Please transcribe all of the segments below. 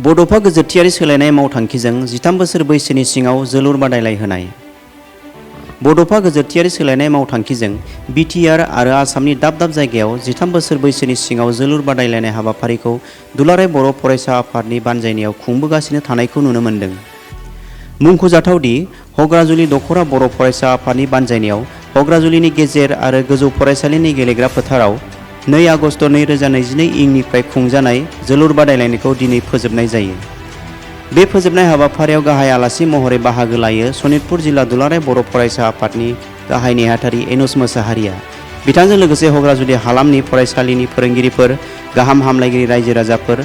बड'फा गोजोरथियारि सोलायनाय मावथांखिजों 13 बोसोर बैसोनि सिङाव जोलुर बादायलायहोनाय। बड'फा गोजोरथियारि सोलायनाय मावथांखिजों बिटिआर आरो आसामनि दाब दाब जायगायाव 13 बोसोर बैसोनि सिङाव जोलुर बादायलायनाय हाबाफारिखौ दुलाराय बर' फरायसा आफादनि बानजायनायाव खुंबोगासिनो थानायखौ नुनो मोन्दों। मुंख'जाथावदि हग्राजुलि दख'रा बर' फरायसा आफादनि बानजायनायाव हग्राजुलिनि गेजेर आरो गोजौ फरायसालिनि गेलेग्रा फोथाराव 2 आगस्ट 2022 इंनिफ्राय खुंजानाय जोलुर बादायलायनायखौ दिनै फोजोबनाय जायो। बे फोजोबनाय हाबाफारियाव गाहाय आलासि महरै बाहागो लायो सनितपुर जिल्ला दुलाराय बर' फरायसा आफादनि गाहाय नेहाथारि एनुस मोसाहारिया। बिथांजों लोगोसे हग्राजुलि हालामनि फरायसालिनि फोरोंगिरिफोर, गाहाम हामलायगिरि रायजो राजाफोर,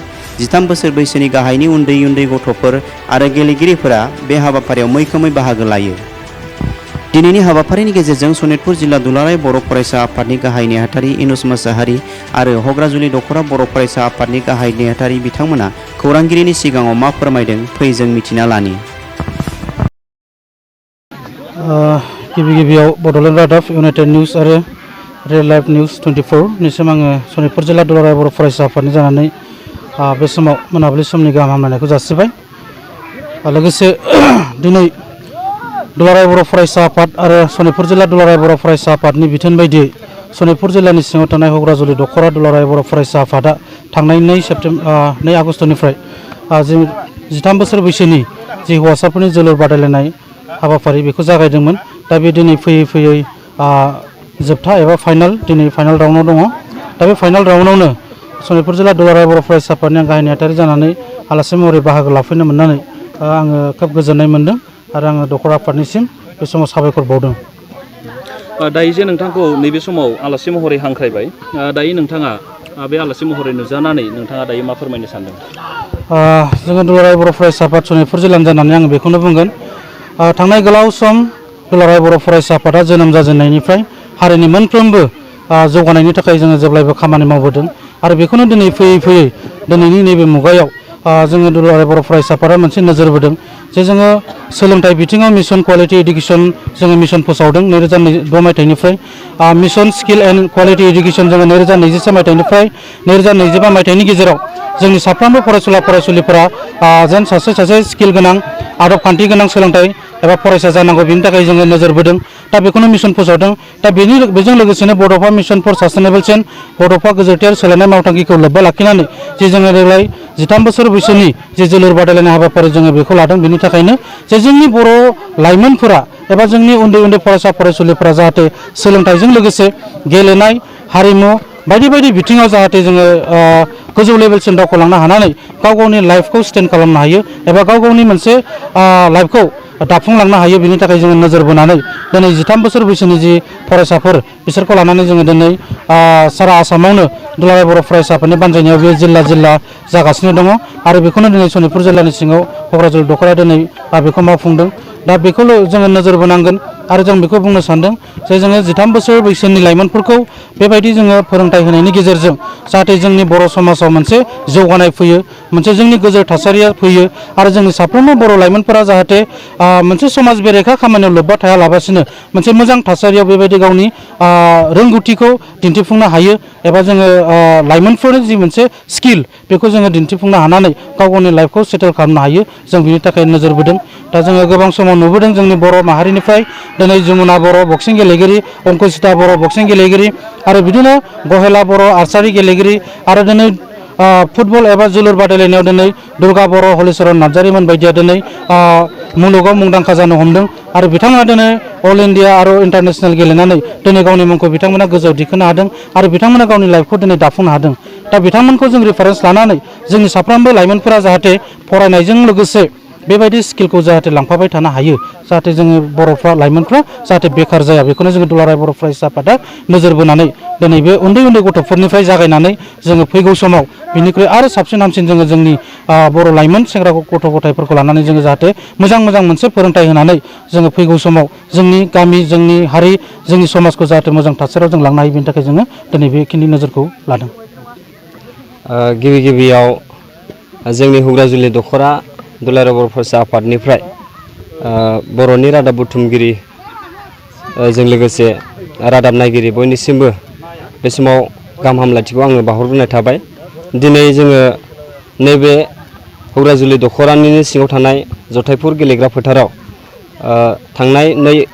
13 बोसोर बैसोनि गाहायनि उन्दै उन्दै गथ'फोर आरो गेलेगिरिफोरा बे हाबाफारियाव मैखोमै बाहागो लायो। दिनैनि हाबाफारिनि गेजेरजों सनितपुर जिल्ला दुलाराय बर' फरायसा आफादनि गाहाय नेहाथारि एनुस मोसाहारि आरो हग्राजुलि दख'रा बर' फरायसा आफादनि गाहाय नेहाथारि बिथांमोना खौरांगिरिनि सिगाङाव मा फोरमायदों फै जों मिथिना लानि। गिबियाव बड'लेण्ड रादाब, इउनाइटेड निउज आरो रिलाइभ निउज 24 निसिम आङो सनितपुर जिल्ला दुलाराय बर' फरायसा आफादनि जानानै बे समाव मोनाबिलि समनि गाहाम हामलायनायखौ जासिबाय। लोगोसे दिनै दुलाराय बर' फरायसा आफाद आरो सनितपुर जिल्ला दुलाराय बर' फरायसा आफादनि बिथोन बायदियै सनितपुर जिल्लानि सिङाव थानाय हग्राजुलि दख'रा दुलाराय बर' फरायसा आफादा थांनाय 2 आगस्टनिफ्राय 13 बोसोर बैसोनि जि हौवासाफोरनि जोलुर बादायलायनाय हाबाफारि बेखौ जागायदोंमोन। दा बे दिनै फैयै फैयै जोबथा एबा दिनै फाइनाल राउन्डआव दङ। दा बे फाइनाल राउन्डआवनो सनितपुर जिल्ला दुलाराय बर' फरायसा आफादनि गाहाय नेहाथारि जानानै आलासि महरै बाहागो लाफैनो मोननानै आङो खोब गोजोननाय मोन्दों आरो आङो दख'रा आफादनिसिम बे समाव साबायखर बावदों। दायो जे नोंथांखौ नैबे समाव आलासि महरै हांख्रायबाय, दायो नोंथाङा बे आलासि महरै नुजानानै नोंथाङा दायो मा फोरमायनो सानदों? जोङो दुलाराय बर' फरायसा आफाद सनितपुर जिल्लानि जानानै आङो बेखौनो बुंगोन, थांनाय गोलाव सम दुलाराय बर' फरायसा आफादा जोनोम जाजेननायनिफ्राय हारिनि मोनफ्रोमबो जौगानायनि थाखाय जोङो जेब्लायबो खामानि मावबोदों आरो बेखौनो दिनै फैयै फैयै दिनैनि नैबे मुगायाव जोङो दुलाराय बर' फरायसा आफादा मोनसे नोजोर बोदों जे जोङो सोलोंथाइ बिथिङाव मिसन कुवालिटि इडुकेसन जोङो मिसन फोसावदों 2006 मायथाइनिफ्राय। Mission skill and quality education जोङो 2023 मायथाइनिफ्राय 2025 मायथाइनि गेजेराव जोंनि साफ्रोमबो फरायसुला फरायसुलिफोरा जेन सासे स्किल गोनां आदब खान्थि गोनां सोलोंथाइ एबा फरायसा जानांगौ बेनि थाखाय जोङो नोजोर बोदों। दा बेखौनो मिसन फोसावदों। दा बेजों लोगोसेनो बड'फा मिसन फर सास्टेनेबल चेन्ज बड'फा गोजोरथियारि सोलायनाय मावथांखिखौ लोब्बा लाखिनानै जे जोङो देग्लाय 13 बोसोर बैसोनि जे जोलुर बादायलायनाय हाबाफारि जोङो बेखौ लादों। बेनि थाखायनो जे जोंनि बर' लाइमोनफोरा एबा जोंनि उन्दै उन्दै फरायसा फरायसुलिफोरा जाहाथे सोलोंथाइजों लोगोसे गेलेनाय, हारिमु बायदि बायदि बिथिङाव जाहाथे जोङो गोजौ लेभेलसिम दावखोलांनो हानानै गाव गावनि लाइफखौ स्टेन्ड खालामनो हायो एबा गाव गावनि मोनसे लाइफखौ दाफुंलांनो हायो। बिनि थाखाय जोङो नोजोर बोनानै दिनै 13 बोसोर बैसोनि जि फरायसाफोर बिसोरखौ लानानै जोङो दिनै सारा आसामावनो दुलाराय बर' फरायसा आफादनि बानजायनायाव बे जिल्ला जागासिनो दङ आरो बेखौनो दिनै सनितपुर जिल्लानि सिङाव क'क्राझार दख'राया दिनै बेखौ मावफुंदों। दा बेखौ जोङो नोजोर बोनांगोन आरो जों बेखौ बुंनो सानदों जे जोङो 13 बोसोर बैसोनि लाइमोनफोरखौ बेबायदि जोङो फोरोंथाइ होनायनि गेजेरजों जाहाथे जोंनि बर' समाजाव मोनसे जौगानाय फैयो, मोनसे जोंनि गोजोर थासारिया फैयो आरो जोंनि साफ्रोमबो बर' लाइमोनफोरा जाहाथे मोनसे समाज बेरेखा खामानियाव लोब्बा थायालाबासिनो मोनसे मोजां थासारियाव बेबायदि गावनि रोंगौथिखौ दिन्थिफुंनो हायो एबा जोङो लाइमोनफोरनि जि मोनसे स्किल बेखौ जोङो दिन्थिफुंनो हानानै गाव गावनि लाइफखौ सेटेल खालामनो हायो। जों बिनि थाखाय नोजोर बोदों। दा जोङो गोबां समाव नुबोदों जोंनि बर' माहारिनिफ्राय दिनै जमुना बर' बक्सिं गेलेगिरि, अंकुसिता बर' बक्सिं गेलेगिरि आरो बिदिनो गहेला बर' आर्सारि गेलेगिरि आरो दिनै फुटबल एबा जोलुर बादायलायनायाव दिनै दुर्गा बर', हलिचरन नार्जारिमोन बायदिया दिनै मुलुगाव मुंदांखा जानो हमदों आरो बिथांमोना दिनै अल इन्डिया आरो इन्टारनेसनेल गेलेनानै दिनै गावनि मुंखौ बिथांमोना गोजौआव दिखोनो हादों आरो बिथांमोना गावनि लाइफखौ दिनै दाफुंनो हादों। दा बिथांमोनखौ जों रेफारेन्स लानानै जोंनि साफ्रोमबो लाइमोनफोरा जाहाथे फरायनायजों लोगोसे बेबायदि स्किलखौ जाहाथे लांफाबाय थानो हायो, जाहाथे जोङो बर'फ्रा लाइमोनफ्रा जाहाथे बेखार जाया, बेखौनो जोङो दुलाराय बर' फरायसा आफादा नोजोर बोनानै दिनै बे उन्दै उन्दै गथ'फोरनिफ्राय जागायनानै जोङो फैगौ समाव बिनिख्रुइ आरो साबसिन हामसिन जोङो जोंनि बर' लाइमोन सेंग्रा गथ' गथायफोरखौ लानानै जोङो जाहाथे मोजां मोनसे फोरोंथाइ होनानै जोङो फैगौ समाव जोंनि गामि, जोंनि हारि, जोंनि समाजखौ जाहाथे मोजां थासारियाव जों लांनो हायो। बेनि थाखाय जोङो दिनै बेखिनि नोजोरखौ लादों। गिबियाव जोंनि हग्राजुलि दख'रा दुलाराय बर' फरायसा आफादनिफ्राय बर'नि रादाब बुथुमगिरि जों लोगोसे रादाब नायगिरि बयनिसिमबो बे समाव गाहाम हामलायथिखौ आङो बावहरग्रोनाय थाबाय। दिनै जोङो नैबे हुग्राजुलि दख'रानिनो सिङाव थानाय जथायफुर गेलेग्रा फोथाराव थांनाय 2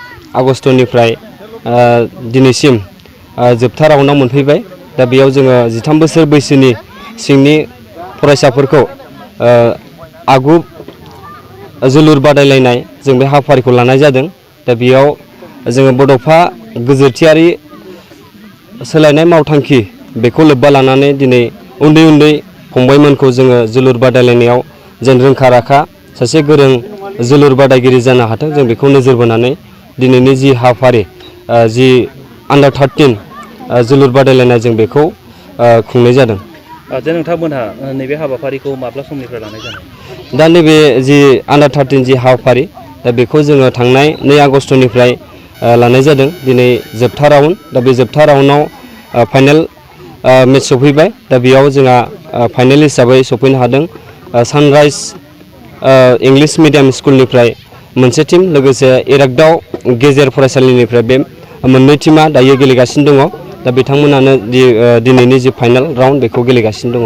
आगस्टनिफ्राय दिनैसिम जोबथा राउन्डआव मोनफैबाय। दा बेयाव जोङो 13 बोसोर बैसोनि सिंनि फरायसाफोरखौ आगु जोलुर बादायलायनाय जों बे हाबाफारिखौ लानाय जादों। दा बेयाव जोङो बड'फा गोजोरथियारि सोलायनाय मावथांखि बेखौ लोब्बा लानानै दिनै उन्दै उन्दै फंबायमोनखौ जोङो जोलुर बादायलायनायाव जेन रोंखा राखा सासे गोरों जोलुर बादायगिरि जानो हाथों जों बेखौ नोजोर बोनानै दिनैनि जि हाबाफारि जि आन्डार 13 जोलुर बादायलायनाय जों बेखौ खुंनाय जादों। जे नोंथांमोनहा नैबे हाबाफारिखौ माब्ला समनिफ्राय लानाय जादों? दा नैबे जि आन्डार 13 जि हाबाफारि दा बेखौ जोङो थांनाय 2 आगस्टनिफ्राय लानाय जादों। दिनै जोबथा राउन्ड। दा बे जोबथा राउन्डआव फाइनाल मेच सफैबाय। दा बेयाव जोंहा फाइनाल हिसाबै सफैनो हादों सानराइज इंलिश मिडियाम स्कुलनिफ्राय मोनसे टीम, लोगोसे इरागदाव गेजेर फरायसालिनिफ्राय बे मोननै टीमा दायो गेलेगासिनो दङ। दा बिथांमोनानो दिनैनि जि फाइनाल राउन्ड बेखौ गेलेगासिनो दङ।